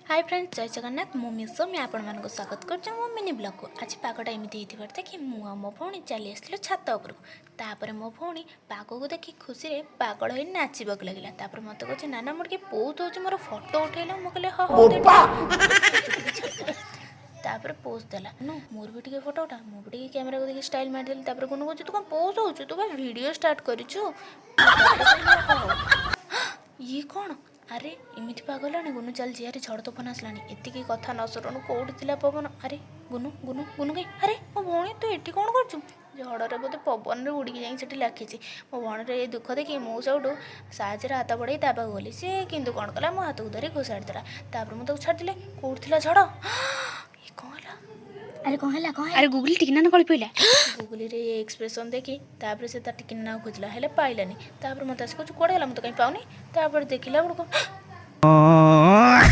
High friend, ଜୟ ଜଗନ୍ନାଥ। ମୁଁ ମିଶୋ, ମୁଁ ଆପଣମାନଙ୍କୁ ସ୍ୱାଗତ କରୁଛି ମୋ ମିନି ବ୍ଲଗ୍କୁ। ଆଜି ପାଗଟା ଏମିତି ହେଇଥିବାର ଦେଖି ମୁଁ ଆଉ ମୋ ଭଉଣୀ ଚାଲି ଆସିଲୁ ଛାତ ଉପରକୁ। ତାପରେ ମୋ ଭଉଣୀ ପାଗକୁ ଦେଖି ଖୁସିରେ ପାଗଳ ହୋଇ ନାଚିବାକୁ ଲାଗିଲା। ତାପରେ ମୋତେ କହୁଛି, "ନା ନା, ମୁଁ ଟିକେ ପୋଜ୍ ଦେଉଛି, ମୋର ଫଟୋ ଉଠେଇଲା।" ମୁଁ କହିଲି, "ହଁ ହଉ ଦେ ଟିକେ।" ଛାଡ଼ିଦେଲା। ତାପରେ ପୋଜ୍ ଦେଲା। ନୁ ମୋର ବି ଟିକେ ଫଟୋ ଉଠା। ମୁଁ ବି ଟିକେ କ୍ୟାମେରାକୁ ଦେଖି ଷ୍ଟାଇଲ୍ ମାରିଦେଲି। ତାପରେ ଗୁନୁ କହୁଛି, "ତୁ କ'ଣ ପୋଜ୍ ଦେଉଛୁ? ତୁ ବା ଭିଡ଼ିଓ ଷ୍ଟାର୍ଟ କରିଛୁ।" ତାପରେ କହିଲି, "ହଉ।" ଇଏ କ'ଣ? ଆରେ, ଏମିତି ପାଗ ହେଲାଣି, ଗୁନୁ ଚାଲିଛି। ଆରେ, ଝଡ଼ ତୋଫାନ ଆସିଲାଣି। ଏତିକି କଥା ନ ସରୁଣୁ କେଉଁଠି ଥିଲା ପବନ? ଆରେ ଗୁନୁ, ଗୁନୁ, ଗୁନୁ କାଇଁ? ଆରେ ମୋ ଭଉଣୀ, ତୁ ଏଠି କ'ଣ କରୁଛୁ? ଝଡ଼ରେ ବୋଧେ ପବନରେ ଉଡ଼ିକି ଯାଇକି ସେଠି ଲାଖିଛି। ମୋ ଭଉଣୀର ଏ ଦୁଃଖ ଦେଖି ମୁଁ ସେଇଠୁ ସାହାଯ୍ୟରେ ହାତ ବଢ଼େଇ ତା ପାଖକୁ ଗଲି। ସିଏ କିନ୍ତୁ କ'ଣ କଲା? ମୋ ହାତକୁ ଧରି ଘୋଷାଡ଼ି ଦେଲା। ତାପରେ ମୁଁ ତାକୁ ଛାଡ଼ିଦେଲି। କେଉଁଠି ଥିଲା ଝଡ଼? ଇଏ କ'ଣ ହେଲା? ଆରେ, କ'ଣ ହେଲା, କ'ଣ ହେଲା? ଆରେ, ଗୁଗୁଲି ଟିକେ ନା ଗଳି ପଇଲା। ଗୁଗୁଲିରେ ଏ ଏକ୍ସପ୍ରେସନ୍ ଦେଖି ତାପରେ ସେ ତା ଟିକିନାକୁ ଖୋଜିଲା, ହେଲେ ପାଇଲାନି। ତାପରେ ମୋତେ ଆସି କହୁଛି, "କୁଆଡ଼େ ଗଲା? ମୁଁ ତ କାହିଁ ପାଉନି।" ତାପରେ ଦେଖିଲା ବେଳକୁ